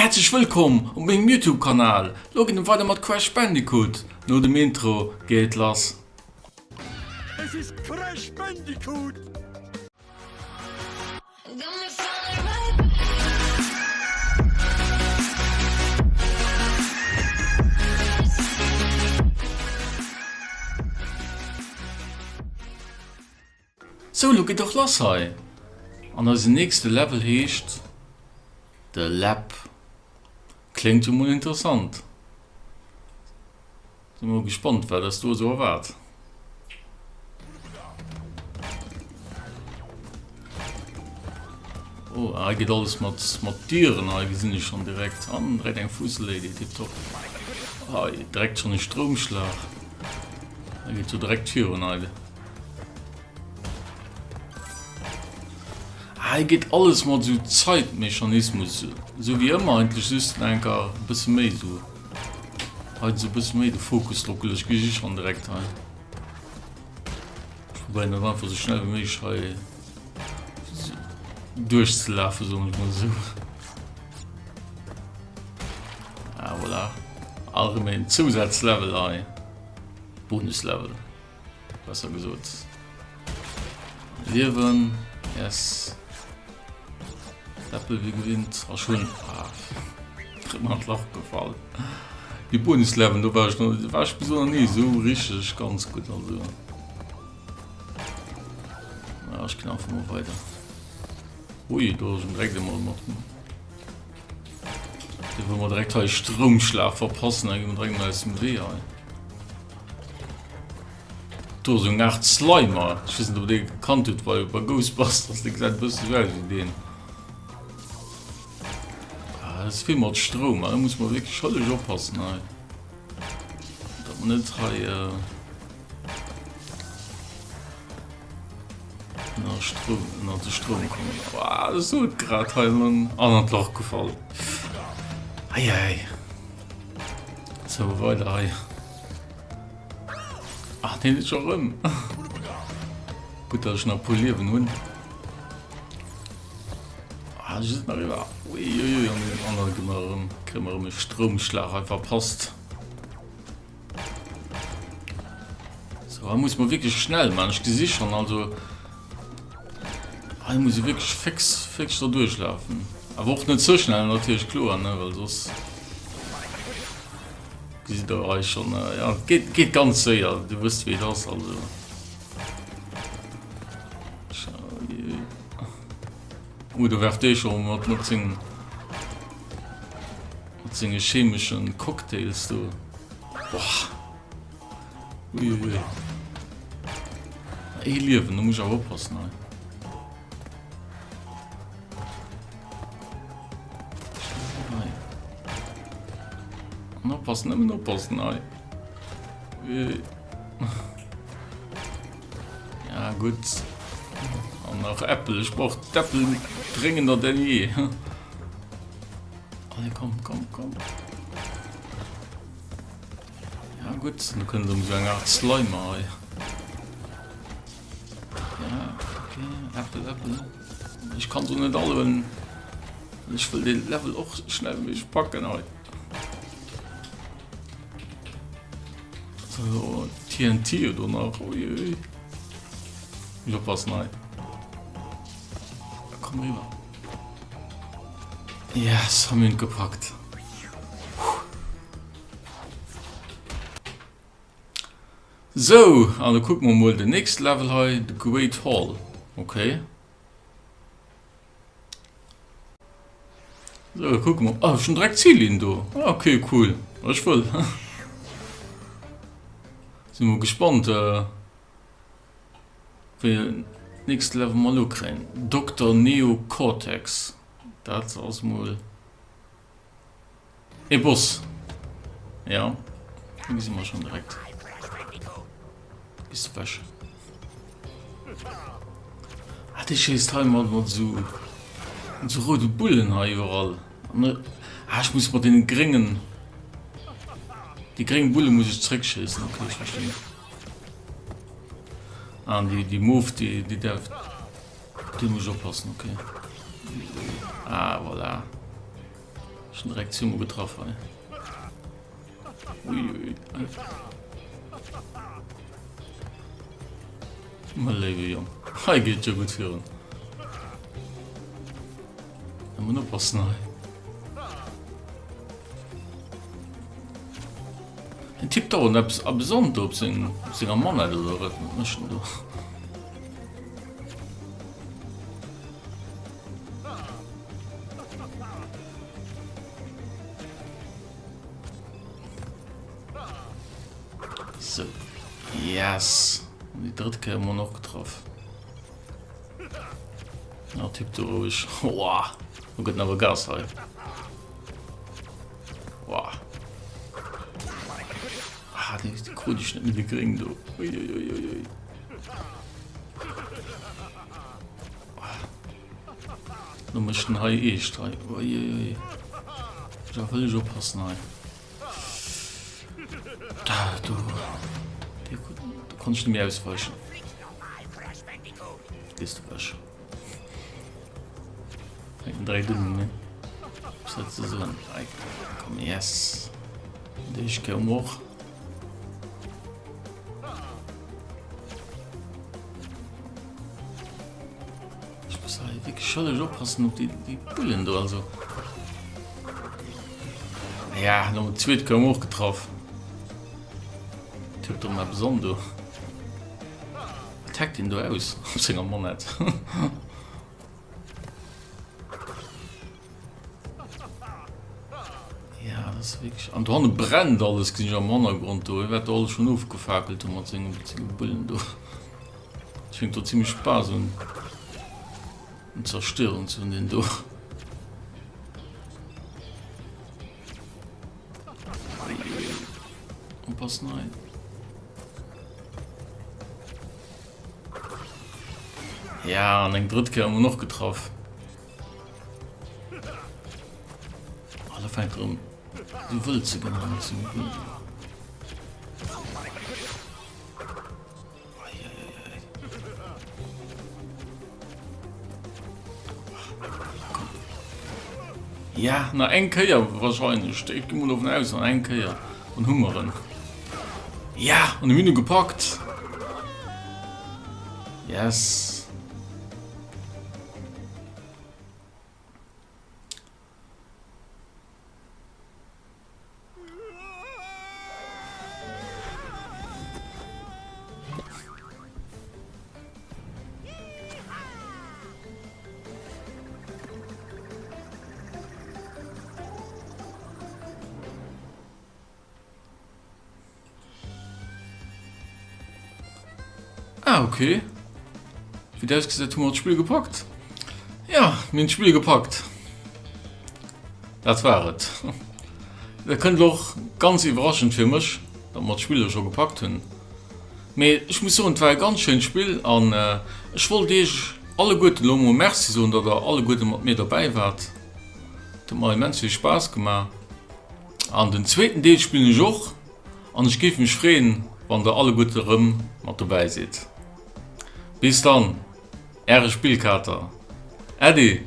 Häerzlech wëllkomm op mengem Youtube Kanal! Lo geet et weider mat Crash Bandicoot. No dem Intro geet et lass. Es ist Crash Bandicoot! Sou, lo geet och lass hei. An eisen nächste Level heescht The Lab. Kléngt jo mol interessant. Sinn mol gespannt wat eis do esou erwaart. Oh, hei geet alles mat mat Dieren hei gesinn ech schon direkt. An direkt eng Fussellady, tipptopp. Hei direkt schon e Stroumschlag. Hei geet jo direkt virun hei. Hei geet alles mat esou Zeitmechanismus, esou wéi ëmmer eigentlech, just nach enker e bësse méi esou. Hei esou e bësse méi de Fokus drop geluecht, gesi ech schonn direkt hei. Ech probéieren dat einfach esou schnell wéi méiglech hei duerchzelafen, soen ech mol esou. Ah voilà, erëm een Zousazlevel hei, Bonuslevel. Besser gesot. Liewen. Yes. Äppel wie gewinnt. A schon. Ah. Rëm an d'Lach gefall. Die Bonuslevel, do war ich noch, war ich bis noch nie so richtig ganz gut. Also. Ja, ich kann einfach mal weiter. Ui, do ass direkt emol mat. Do wëll mer direkt hei Stroumschlag verpassen, da gi mer direkt mol aus dem Wee hei. Do ass eng Aart Slimer. Ech weess net, ob der dee gekannt hutt bei, bei Ghostbusters. Dee gesäit e bësse sou aus wéi deen. Ah, dat ass vill mat Stroum. Da muss mer wierklech hëllesch oppassen hei. Datt mer net hei. Äh Ënner Stroum, ënner de Stroum kommen. Wow, das huet grad hei an an d'Loch gefall. Ei, ei. So, weider hei. Ach, den ist schon rëm. Gut, dass ich nach puer Liewen hunn. Ah, just nach iwwer. Ui, ui, ui, an den anderen ginn wir erëm, kriegen wir erëm e Stroumschlag hei verpasst. So, hei muss man wirklich schnell machen. Ich gesi schon, also hei muss ich wirklich fix, fix da durchlaufen. Aber och net ze schnell natierlech, kloer, ne, well soss gesitt der hei schon, äh, ja, geht, geht ganz séier, du wësst wéi et ass, also. Oh, do werft dee schon mat, mat sengem Mat senge chemeschen Cocktails do. Boah. Uiuiui. Ee Liewen, do muss ich awer oppassen hei. Hei. An oppassen, nëmmen oppassen hei. Ui. Ja, gutt. An nach Äppel. Ich brauch d'Äppel dringender denn je. Allez, komm, komm, komm. Ja, gut, dann können sie so eine Art Slimer. Hei. Ja, okay, Äppel, Äppel. Ich kann so nicht alle. Ich will den Level auch schnell mich packen heute. So, TNT oder nach. Ui, ui. Ich oppassen, hei. Komm rüber. Yes, haben wir ihn gepackt. So, an da kucken wir mal den nächsten Level hei, the Great Hall. Okay. So, da kucken wir. Ah, schon direkt Ziellinie do. Ah, okay, cool. Ich will. Sind wir gespannt. Äh Wéi en nächst Level mer elo kréien. Dokter Neo Cortex. Dat ass mol ee Boss. Ja, dee gesi mer schonn direkt. Gehst du wech. Ah, dee schéisst hei mat mat esou mat esou roude Bullen hei iwwerall. An ah, ech muss mat deene gréngen déi gréng Bulle muss ech zréckschéissen. Okay, ech verstinn. An déi, déi Move, déi, déi därf, déi muss ech oppassen, okay. Ah, voilà. Schon direkt zweimal getroffen. Ey. Uiuiui. Mein léiwe Jong. Hei geet jo gutt virun. Da muss oppassen hei. Den Typ dauernd eppes abesant op seng, op senger Manette oder wat mécht en do? So. Yes. Und die dritte Kéier hu mer och getraff. Ja, Typ do roueg. Wow. Do gëtt awer Gas hei. Wow. Ah, déi krut ech net méi de Gréng do. Uiuiuiui. Lo mécht en hei eescht hei. Uiuiui. Da wëll ech oppassen hei. Da, do. Do konnt ech net méi ausweichen. Gees du wech. Fänkt en direkt un, ne? Was hat ze soen? Komm, yes. Déi ech koum och. Ech muss hei wierklech schëlleg oppassen op déi, déi Bullen do, also. Ja, no zweet koum och getraff. Tippt doch mal beson do. Wat hackt den do aus op senger Monett? Ja, das ist wirklich. An do hanne brennt alles, gesinn ech am Hannergrond do. Hie wat do alles schon ofgefakelt hu mat senge, mat senge Bullen do. Schéngt do zimmlech Spaass un um Zerstören ze hunn, deen do. Oppassen hei. Ja, an eng drëtt Kéier hu mer och getraff. Ah, da fänkt erëm sou wëll ze ginn hei mat sengem Bullen. Ja, nach eng Kéier wahrscheinlech. Ich gehe mal davon aus, nach eng Kéier. Dann hu mer en. Ja, an hunn e gepackt. Yes. Ah, okay. Wéi dat ausgesäit, hu mer d'Spill gepackt. Ja, mir hunn d'Spill gepackt. Dat war et. Dat kënnt elo och ganz iwwerraschend fir mech, datt mer d'Spill elo scho gepackt hunn. Mee ech muss soen, et war e ganz schéint Spill an ech wollt iech alleguerten elo emol Merci soen, datt der alleguerte mat mir derbäi waart. Et huet mer immens vill Spaass gemaach. An den zweeten Deel spillen ech och an ech géif mech freeën, wann der alleguerte erëm mat dobäi sidd. Bis dann, Äre Spillkater. Äddi!